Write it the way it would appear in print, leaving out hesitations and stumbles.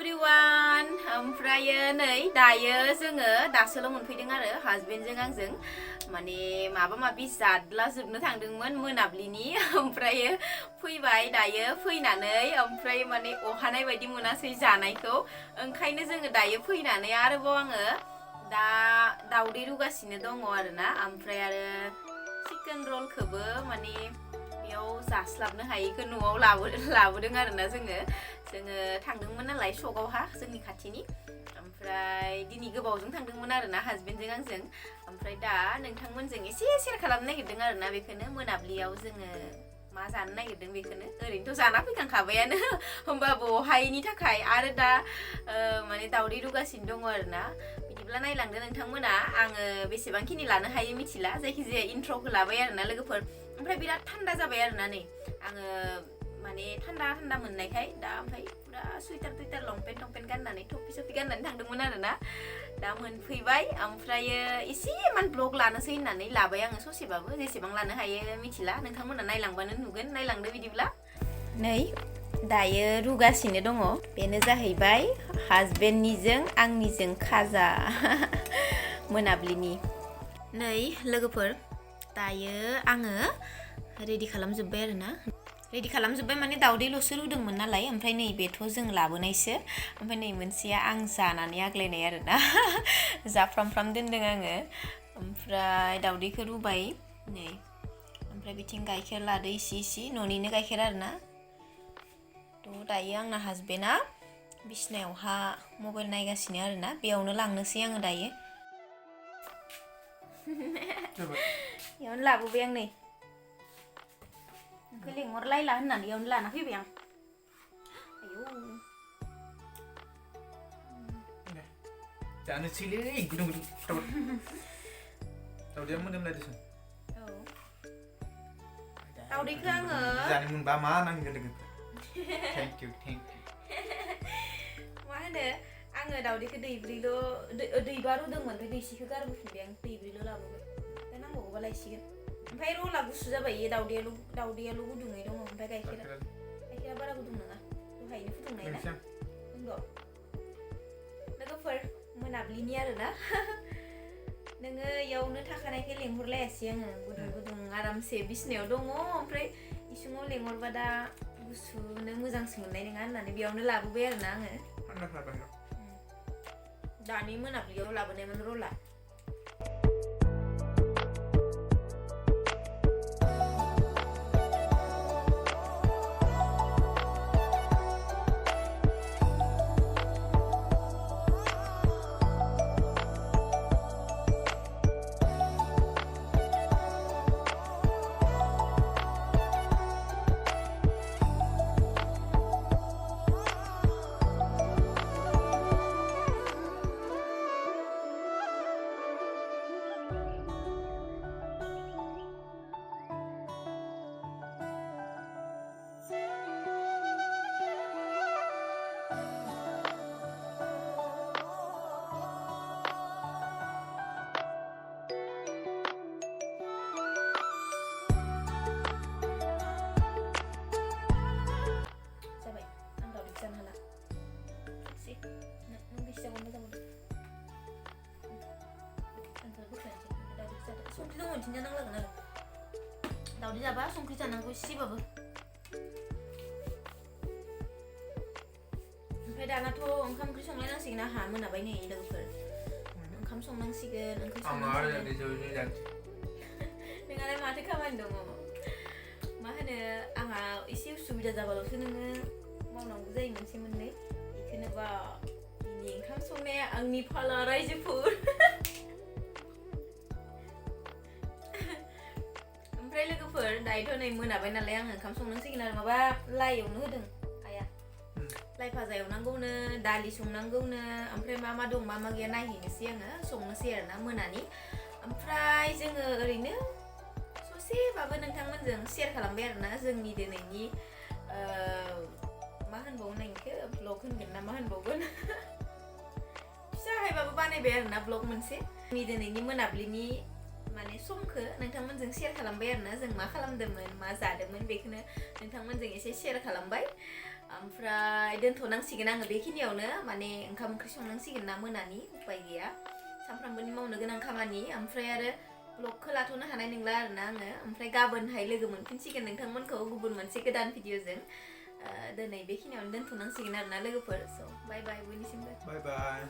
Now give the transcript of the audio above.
everyone ओमफ्रायो नै दायो जोङो दासोल' मोनफैदों आरो हासबेन्डजों आंजों माने माबा माबि जादला जोबनो थांदोंमोन मोनाब्लिनि ओमफ्रायो फैबाय दायो फैनानै ओमफ्राय माने अहानाय बायदि मोनासै जानायखौ ओंखायनो जोङो दायो फैनानै आरोबाव आङो दा दावदै रुगासिनो दङ आरोना ओमफ्राय आरो चिकेन रलखौबो माने बेयाव जास्लाबनो हायैखौ न'आव लाबोदों आरोना जोङो थांदोंमोन नालाय सकआवहा जोंनि खाथिनि ओमफ्राय दिनै गोबावजों थांदोंमोन आरोना हासबेन्डजों आंजों ओमफ्राय दा नोंथांमोनजों एसे शेयार खालामनो नागिरदों आरोना बेखौनो मोनाब्लियाव जोङो मा जानो नागिरदों बेखौनो ओरैनोथ' जाना फैखांखाबायानो होमबाबो अहायैनि थाखाय आरो दा माने दावदै रुगासिनो दङ आरोना बिदिब्ला नायलांदो नोंथांमोना आङो बेसेबांखिनि लानो हायो मिथिला जायखिजाया इन्ट्र'खौ लाबाय आरोना लोगोफोर ओमफ्राय बिराद थान्दा जाबाय आरोना नै आङो माने थान्दा मोननायखाय दा ओमफ्राय पुरा सुइटार लंपेन्ट गाननानै टपि गाननानै थांदोंमोन आरोना दा मोनफैबाय ओमफ्रायो एसे मान ब्लग लानोसै होननानै लाबाय आङो ससेबाबो जेसेबां लानो हायो मिथिला नोंथांमोना नायलांबानो नुगोन नायलांदो बिदिब्ला नै दायो रुगासिनो दङ बेनो जाहैबाय हासबेन्डनिजों आंनिजों खाजा मोनाब्लिनि नै लोगोफोर दायो आङो रेडि खालामजोब्बाय आरोना रेडि खालामजोब्बाय माने दावदैल'सो रुदोंमोन नालाय ओमफ्राय नै बेथ' जों लाबोनायसो ओमफ्राय नै मोनसेया आं जानानै आग्लायनाय आरोना जाफ्राम दोनदों आङो ओमफ्राय दावदैखौ रुबाय नै ओमफ्राय बिथिं गाइखेर लादो इसे न'निनो गाइखेर आरोना थ' दायो आंना हासबेन्डआ बिसिनायावहा मबाइल नायगासिनो आरोना बेयावनो लांनोसै आङो दायो बेयावनो लाबोबाय आं नै नोंखौ लिंहरलायला होननानै बेयावनो लाना फैबाय आं आयौ जानोसैलै गुदुं दावदैया मोदोमलायदोंसो औ दावदैखौ आङो जानो मोनबा मा नांगौ लोगो थेंक इउ मा होनो आङो दावदैखौ दैबा रुदोंमोन ओमफ्राय दैसेखौ गारबोफिनबाय आं दैब्रैल' लाबोबाय दा नांबावगौबा लायसिगोन ओमफ्राय रला गुसु जाबाय दावदैयाल' गुदुङै दङ ओमफ्राय गाइखेरा बारा गुदुं नङा दहायनो फुदुंनाय ना लोगोफोर मोनाब्लिनि आरोना नोङो इयावनो थाखानायखाय लेंहरलायासै आङो गुदुं आरामसे बिसिनायाव दङ ओमफ्राय इसिङाव लेंहरबा दा गुसुनो मोजांसो मोननाय नङा होननानै बेयावनो लाबोबाय आरोना आङो दानि मोनाब्लियाव लाबोनायमोन रला संख्रि दङ बिथिंजा नांलागोन आरो दावदै जाबा संख्रि जानांगौ एसेबाबो ओमफ्राय दानाथ' ओंखाम ओंख्रि संलायनांसिगोन आंहा मोनाबाय नै लोगोफोर ओंखाम संनांसिगोन ओंख्रि संनांसिगोन नोंहालाय माथो खामानि दङ मा होनो आंहा एसे उसुबिदा जाबाल'सो नोङो मावनांगौ जायो मोनसे मोननै बेखौनोबा दिनै ओंखाम संनाया आंनि फाला रायजोफोर ओमफ्राय लोगोफोर दायोथ' नै मोनाबाय नालाय आङो ओंखाम संनांसिगोन आरो माबा लाइ एवनो होदों आइया लाइ भाजा एवनांगौनो दालि संनांगौनो ओमफ्राय मा दं मा गैया नायहैनोसै आङो संनोसै आरोना मोनानि ओमफ्राय जोङो ओरैनो ससेबाबो नोंथांमोनजों शेयार खालामबाय आरोना जोंनि दिनैनि मा होनबावगोन बेखौ ब्लग होनगोन ना मा होनबावगोन फिसाहायबाबो बानायबाय आरोना ब्लग मोनसे जोंनि दिनैनि मोनाब्लिनि माने समखौ नोंथांमोनजों शेयार खालामबाय आरोना जों मा खालामदोंमोन मा जादोंमोन बेखौनो नोंथांमोनजों एसे शेयार खालामबाय ओमफ्राय दोनथ'नांसिगोन आङो बेखिनियावनो माने ओंखाम ओंख्रि संनांसिगोन ना मोनानि उपाय गैया सानफ्रामबोनि मावनो गोनां खामानि ओमफ्राय आरो ब्लगखौ लाथ'नो हानाय नंला आरोना आङो ओमफ्राय गाबोनहाय लोगो मोनफिनसिगोन नोंथांमोनखौ गुबुन मोनसे गोदान भिडिअजों दिनै बेखिनियावनो दोनथ'नांसिगोन आरोना लोगोफोर स' बाय बाय बयनिसिमबो Bye bye.